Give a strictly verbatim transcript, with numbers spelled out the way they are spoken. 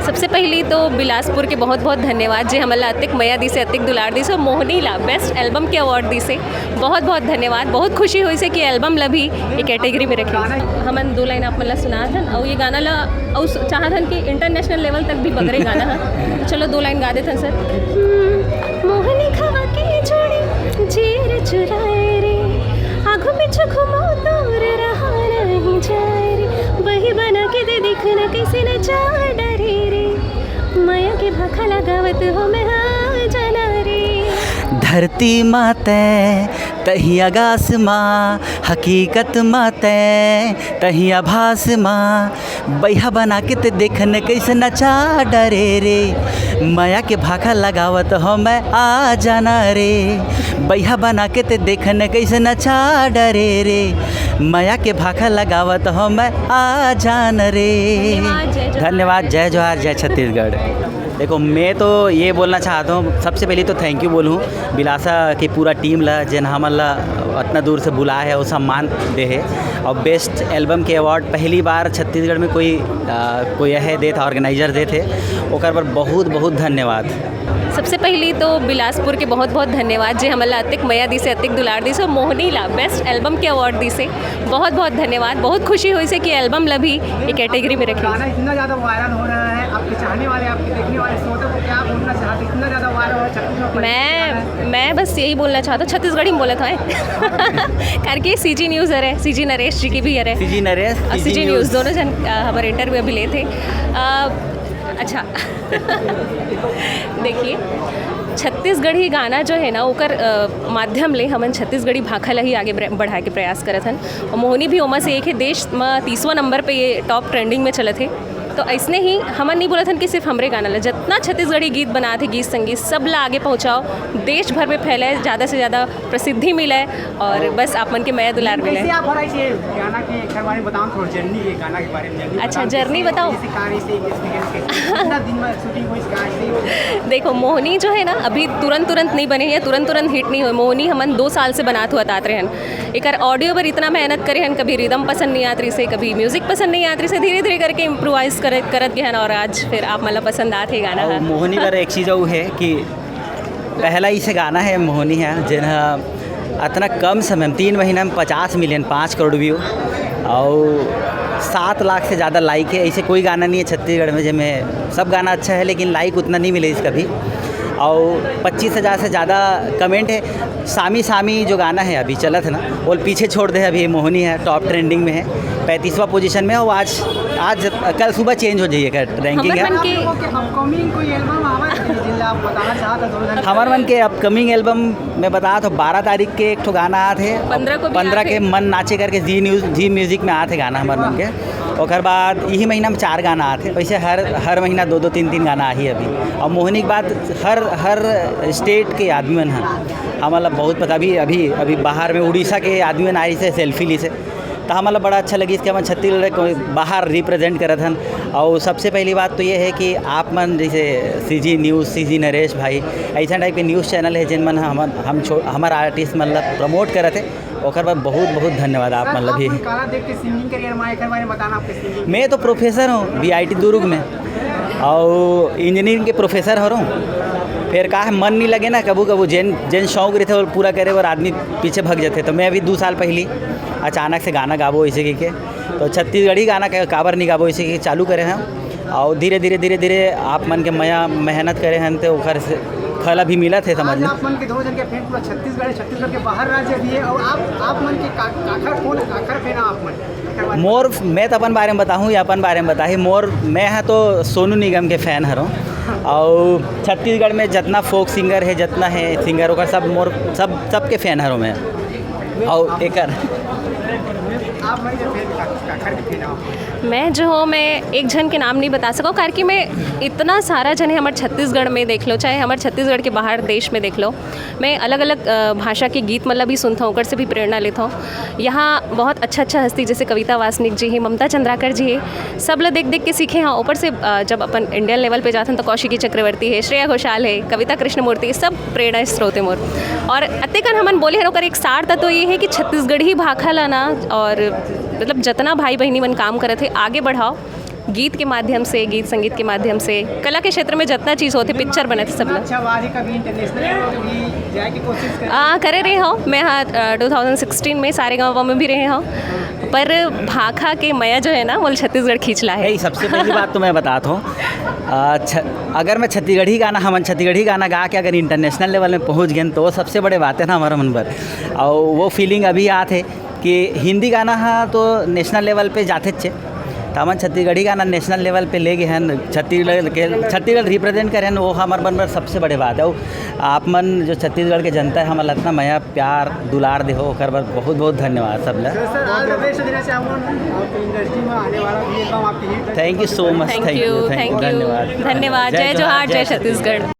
सबसे पहली तो बिलासपुर के बहुत बहुत धन्यवाद, जे हमन ला अतेक मया दिसे, अतेक दुलार दिसे, मोहनी ला बेस्ट एल्बम के अवार्ड दिसे। बहुत बहुत धन्यवाद। बहुत खुशी होइसे कि एल्बम ला भी ये कैटेगरी में रखे। हमन दो लाइन आप मन ला सुनात हन, अउ ये गाना ला अउ स-, चाहत हन कि इंटरनेशनल लेवल तक भी बगरे गाना ह। चलो दो लाइन गा देथन सर। हम्म, मोहनी खवा के जोड़ी जेर चुराए रे, आगू पीछू घुमाओ दूर रहा नहीं जाए रे, बही बना के दे देखना कैसे नचा डरे रे, मया के भाखा लगावत हो मैं हाँ जाना रे। धरती माते तही आगास मा, हकीकत माते तही आभास मा, बैहा बना के ते देखन कैसे नचा डरे रे, मया के भाखा लगावत हो मैं आ जाना रे, बैहा बना के ते देखन कैसे नचा डरे रे, मया के भाखा लगावत हो मैं आ जाना रे। धन्यवाद, जय जोहार। धन्यवाद, जय जोहार, जय छत्तीसगढ़। देखो, मैं तो ये बोलना चाहता हूँ, सबसे पहले तो थैंक यू बोलूँ बिलासा की पूरा टीम ला, जेन हमन ला इतना दूर से बुलाए है और सम्मान दे है। और बेस्ट एल्बम के अवार्ड पहली बार छत्तीसगढ़ में कोई, आ, कोई है देत, ऑर्गेनाइजर देत है, ओकर बर बहुत बहुत धन्यवाद। सबसे पहली तो बिलासपुर के बहुत बहुत धन्यवाद, जे हमन ला अतेक मया दिसे, अतेक दुलार दिसे, मोहनी ला बेस्ट एल्बम के अवार्ड दिसे। बहुत बहुत धन्यवाद। बहुत खुशी होइसे कि एल्बम ला भी ये कैटेगरी में रखे। गाना इतना ज़्यादा वायरल हो रहा है, आपके चाहने वाले, आपके देखने वाले श्रोता को क्या बोलना चाहते हैं? इतना ज़्यादा वायरल हो रहा है, छत्तीसगढ़ में मैं, मैं बस यही बोलना चाहता हूँ, छत्तीसगढ़ी में बोला था। करके सीजी न्यूज़ हरे, सीजी नरेश जी की भी हरे। सीजी नरेश, और सीजी सीजी न्यूज़, न्यूज़। दोनों जन, अ, हमारे इंटरव्यू अभी लेते। अ, अच्छा। देखिए, छत्तीसगढ़ी गाना जो है ना, ओकर, अ, माध्यम ले हमन छत्तीसगढ़ी भाखा ला ही आगे बढ़ा के प्रयास करत हन। और मोहनी भी ओमा से एक है, देश म तीसवाँ नंबर पे ये टॉप ट्रेंडिंग में चलत है। तो ऐसने ही हमन नहीं बोलत हन कि सिर्फ हमरे गाना ला, जितना छत्तीसगढ़ी गीत बनात है, गीत संगीत, सब ला आगे पहुँचाओ, देश भर में फैलाए, ज़्यादा से ज़्यादा प्रसिद्धि मिले और बस आप मन के मया दुलार मिले। कैसे आप हर ऐसे गाना के एक बारे में बताओ, थोड़ा जर्नी के, गाना के बारे में जर्नी अच्छा, बताओ, जर्नी कैसे, बताओ। कैसे कार, कैसे एक्सपीरियंस, कैसे, कितना दिन में शूटिंग हुई इसका, ऐसे ही? देखो, मोहनी जो है ना, अभी तुरंत तुरंत नहीं बने या तुरंत तुरंत हिट नहीं हुए। मोहनी हमन दो साल से बनात हुआ तात रहे हन। एकर ऑडियो पर इतना मेहनत करे हन, कभी रिदम पसंद नहीं आत रही से, कभी म्यूजिक पसंद नहीं आत रही से, धीरे धीरे करके इम्प्रोवाइज करत करत गए हन और आज फिर आप मन ला पसंद आत है गाना। और ह। मोहनी बर एक चीज़ अउ है कि पहला इसे गाना है मोहनी है, जेन ह अतना कम समय में, तीन महीना में पचास मिलियन, पाँच करोड़ व्यू, और सात लाख से ज़्यादा लाइक है। ऐसे कोई गाना नहीं है छत्तीसगढ़ में, जेमे सब गाना अच्छा है, लेकिन लाइक उतना नहीं मिले इसका भी। और पच्चीस हज़ार से ज़्यादा कमेंट है। सामी सामी जो गाना है अभी चलत है ना, वो पीछे छोड़ दे, अभी मोहनी है, टॉप ट्रेंडिंग में है, पैंतीसवाँ पोजीशन में है। वो आज, आज, कल सुबह चेंज हो जाइए, रैंकिंग हमर है। मन के आप लोगों के अपकमिंग कोई एल्बम आवा है, जिला आप बताना चाहते हैं, दो हज़ार हमार मन के अपकमिंग एल्बम मैं बता तो बारह तारीख के एक ठो गाना आत है, पन्द्रह को भी पन्द्रह आत के है। मन नाचे करके जी न्यूज़, जी म्यूजिक में आत है गाना हमार मन के। ओकर बाद यही महीना में चार गाना आत है, वैसे हर, हर महीना दो दो तीन तीन गाना आही अभी। और मोहनी के बाद हर, हर स्टेट के आदमी मन ह हमन ला बहुत पता, अभी, अभी, अभी बाहर में उड़ीसा के आदमी मन आए से सेल्फी ली से, तो हमन ला बड़ा अच्छा लगिस कि हमन छत्तीसगढ़ को बाहर रिप्रेजेंट करत हन। और सबसे पहली बात तो ये है कि आप मन जैसे सीजी न्यूज़, सीजी नरेश भाई, ऐसा टाइप के न्यूज़ चैनल है, जिन मन हमन, हम छो-, हमार आर्टिस्ट मन ला प्रमोट करत है, ओकर बर बहुत बहुत धन्यवाद आप मन ला भी। गाना देख के सिंगिंग करियर में एकर बारे में बताना, आपके सिंगिंग। मैं तो प्रोफेसर हूँ बीआईटी दुर्ग में, और इंजीनियरिंग के प्रोफेसर हूँ। फिर का है, मन नहीं लगे ना कभू कभू, जेन, जेन शौक रहते वो पूरा करे बर आदमी पीछे भग जाते। तो मैं अभी दो साल पहली अचानक से गाना गाबो इसे के, तो छत्तीसगढ़ी गाना का-, काबर नहीं गाबो इसे के चालू करे हैं। और धीरे धीरे धीरे धीरे आप मन के मया मेहनत करे हैं, तो ओकर से फल अभी मिलत है, समझ आज लो। आप मन के दोनों जन के फैन पूरा छत्तीसगढ़ है, छत्तीसगढ़ के बाहर राज्य भी है, और आप, आप मन के का-, काखर कौन, काखर फैन आप मन? मोर, मैं तो अपन बारे में बताहूँ या अपन बारे में बताही, मोर, मैं है तो सोनू निगम के फैन हरों, और छत्तीसगढ़ में जितना फोक सिंगर है, जितना है सिंगर, ओकर सब मोर, सब, सबके फैन हरों मैं। और एकर आप मन के फैन का-, काखर के फैन आप? मैं जो हूँ, मैं एक जन के नाम नहीं बता सकूँ, कारण कि मैं इतना सारा जन है हमारे छत्तीसगढ़ में देख लो, चाहे हमारे छत्तीसगढ़ के बाहर देश में देख लो, मैं अलग-अलग, अ, भाषा के गीत मतलब भी सुनता हूँ, ओकर से भी प्रेरणा लेता हूँ। यहाँ बहुत अच्छा-अच्छा हस्ती जैसे कविता वासनिक जी ही, ममता चंद्राकर जी ही, सब ला देख-देख के सीखे हैं। ऊपर से, अ, जब अपन इंडियन लेवल पे जाते हैं तो कौशिकी चक्रवर्ती है, श्रेया घोषाल है, कविता कृष्णमूर्ति, सब प्रेरणा स्रोत है मोर। और अतेकन हमन बोले हैं, ओकर एक सार तत्व ये है कि छत्तीसगढ़ी भाखा ला ना, और मतलब जतना भाई बहिनी मन काम करत है, आगे बढ़ाओ। गीत के माध्यम से, गीत संगीत के माध्यम से, कला के क्षेत्र में जितना चीज़ होते, पिक्चर बनत हे, सब ला। अच्छा, वारी कभी इंटरनेशनल लेवल पे भी जाए की कोशिश करें? आ, करे रहे हो। मैं हाँ, आ, ट्वेंटी सिक्सटीन में सारेगामा में भी रहे हो, पर भाखा के मया जो है ना, वो छत्तीसगढ़ खींच ला है। नहीं, सबसे पहली बात तो मैं बताता हूँ, आ, छ-, अगर मैं छत्तीसगढ़ी गाना, हमन छत्तीसगढ़ी गाना गा के अगर इंटरनेशनल लेवल में पहुँच गए, तो वो सबसे बड़े बात है ना हमारा मन पर। और वो फीलिंग अभी आत है कि हिंदी गाना हा तो नेशनल लेवल पे जाते चे, तो हमन छत्तीसगढ़ी गाना नेशनल लेवल पे ले गए हैं, छत्तीसगढ़ के, छत्तीसगढ़ रिप्रेजेंट करे हैं, वो हमारे मन पर सबसे बड़े बात है। और आप मन जो छत्तीसगढ़ के जनता है, हमन ला इतना मया, प्यार, दुलार दे हो, ओकर बर बहुत बहुत धन्यवाद सब ला। Sir, sir, all the best देना चाहूँगा। आपकी इंडस्ट्री में आने वाला भी एल्बम आपकी hit. Thank you so much. Thank you, thank you। धन्यवाद। धन्यवाद। जय जोहार, जय छत्तीसगढ़।